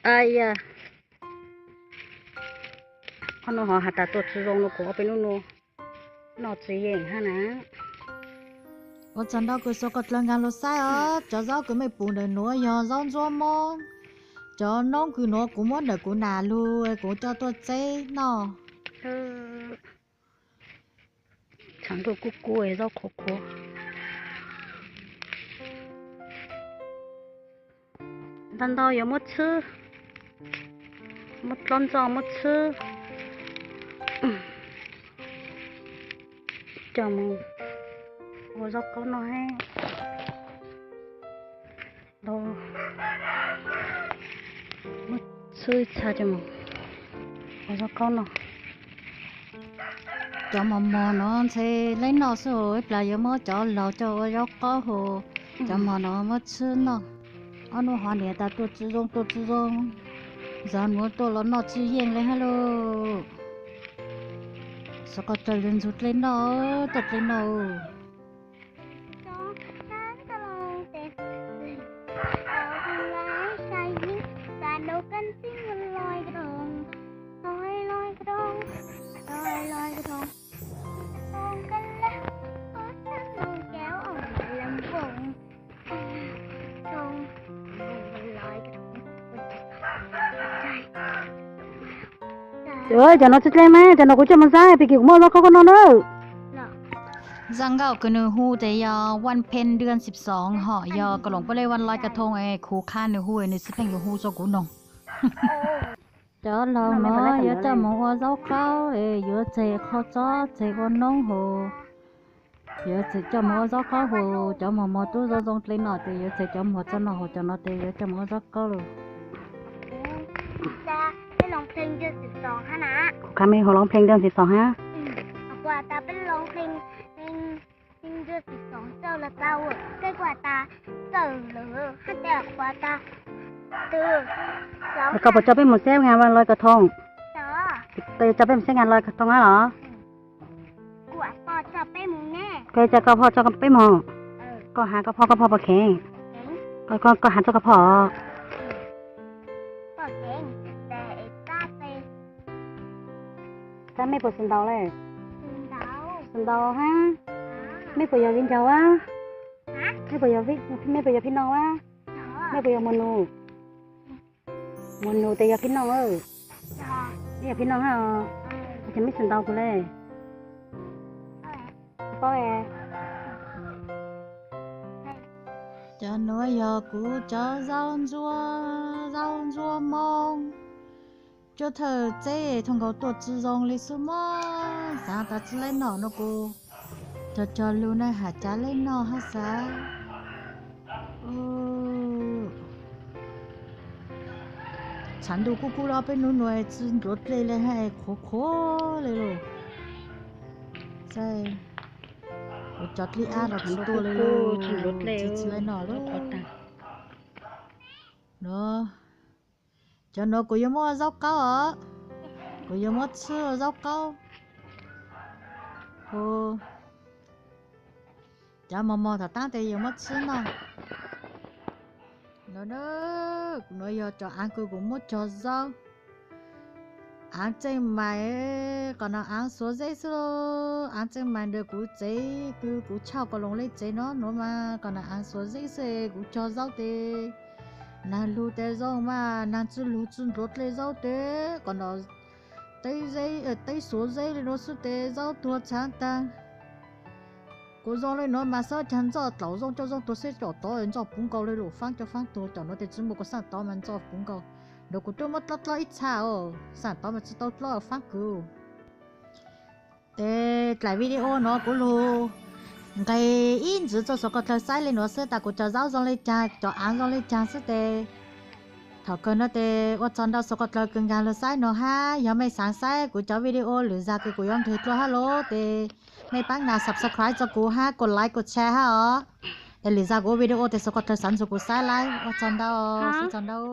Aya, ob nub hov has tas tuaj tsi zoo no kuv ob peb nub nua noj tsi yeej hab na. Ua tsaug ntau kws xua koj dlawg nkaag lug saib os. Cov zaub kws mej pum ntawm nuav yog zaub ntsuab moob. Cov noob kws nuav kuv muab ntawm kuv nam lug kuv coj tuaj tseb noj. Tshav ntuj kub kub zaub qhuav qhuav. Ntau ntau yuav muab txhwb, muab dlob ntxo muab txhwb, coj mus ua zaub qaub noj hab. Muab txhwb ib txha coj mus ua zaub qaub noj. Cov mos mos no ntshe leb noj xwb, ib plag yuav muab cov laug coj ua zaub qaub hos. Cov mos no muab txhwb noj. Ob nub hov niam tas tuaj tsi zoo tuaj tsi zoo, zag nuav tuaj los noj tsi yeej le hab lauj. Xov qog taw le ntxug dlej noj, tuaj dlej noj. Cov no tsi dlej mas, cov no kuv coj mus xab, pig kis kuv muab zaub qaub koj noj na. Zaj nkauj kws nws hu tas yog วันเพ็ญเดือนสิบสอง hom yog Kaloos puab le วันลอยกระทง es kuv qha nws hu es nws tsi pheej yuav hu rua kuv noog. Cov laug no yuav coj mus ua zaub qaub es yuav tseg qho tsob tseg ua noob hos, yuav tseg coj mus ua zaub qaub hos. Cov mos mos tub zoo zoo dlej noj tes yuav tseg cov mos txog noj hos, cov no tes yuav coj mus ua zaub qaub lawm. Kuv qha mej hu lov pheej dej tsis txog hab. Koj puas coj peb mus xab ngas loj kov thooj? Coj peb mus xab ngas loj kov thooj hab los? Koj coj koj phoj coj peb mus. Koj has koj phoj, koj phoj puas kheev? Koj has txog koj phoj. Tab mej puas sib ntaus le? Sib ntaus hab. Mej puas yog viv ncaus a? Mej puas yog, mej puas yog phib noog a? Mej puas yog muas nus? Muas nus tes yog phib noog. Mej yog phib noog hab os. Ua cas mej sib ntaus kuv le? Paub. Cov nuav yog kuv cov zaub ntsuab, zaub ntsuab moob. Cuab thawj txeb thooj nkaus tuaj tsi zoo li xwb mog, xaav tas tsi leb noj no kuv cog cog lug na has cav leb noj hab xav. Tshav ntuj kub kub los peb nub nua tsi ntxuav dlej le hab, qhuav qhuav le lauj. Kuv cov dlej ab los tsi tuaj le lauj, tsi leb noj lauj. Cov nuav kuv yuav muab ua zaub qaub os, kuv yuav muab txhwb ua zaub qaub. Cov mos mos tom taab tes yuav muab txhwb noj. Nuav, nuav yog cov aav kws kuv muab cog zaub. Aav txeej mais, qhov no aav xuav zeb xwb lauj. Aav txeej mais ntawm kuv tsev kws kuv chauj kom loo le tsev no nuav mas qhov no aav xuav zeb xwb, kuv cog zaub tes naag lug tes zoo mas, naag tsi lug tsi ntxuav dlej zaub tes qhov no teb xuav zeb le nuav xwb tes zaub tuag txhaav taag. Kuv zoo le nuav mas xob caag ntxoj tlaus zoo coj zoo tuag xwb, cov tod ntxoj puv nkaus le lub faab cov faab tuag, cov nuav tes tsi muaj kuv xaaj tod mas ntxoj puv nkaus. Nuav kuv twb muab dlob dlob ib txha os, xaaj tod mas tsi tau dlob faab kws. Tes dlaim video nuav kuv lug nqeg ib ntsis txug xov koj dlawg saib le nuav xwb tas kuv cov zaub zoo le caag, cov aav zoo le caag xwb tes thaum kawg no tes ua tsaug ntau xov koj dlawg kws nkaag lug saib nuav hab. Yog mej xaav saib kuv cov video lwm zag kws kuv yuav nqeg dlua hab los tes mej paab nas subscribe rua kuv hab, kos like kos share hab os. Es lwm zag kuv ua video tes xov koj dlawg xaav nrug kuv saib lawm, ua tsaug ntau, ua tsaug ntau.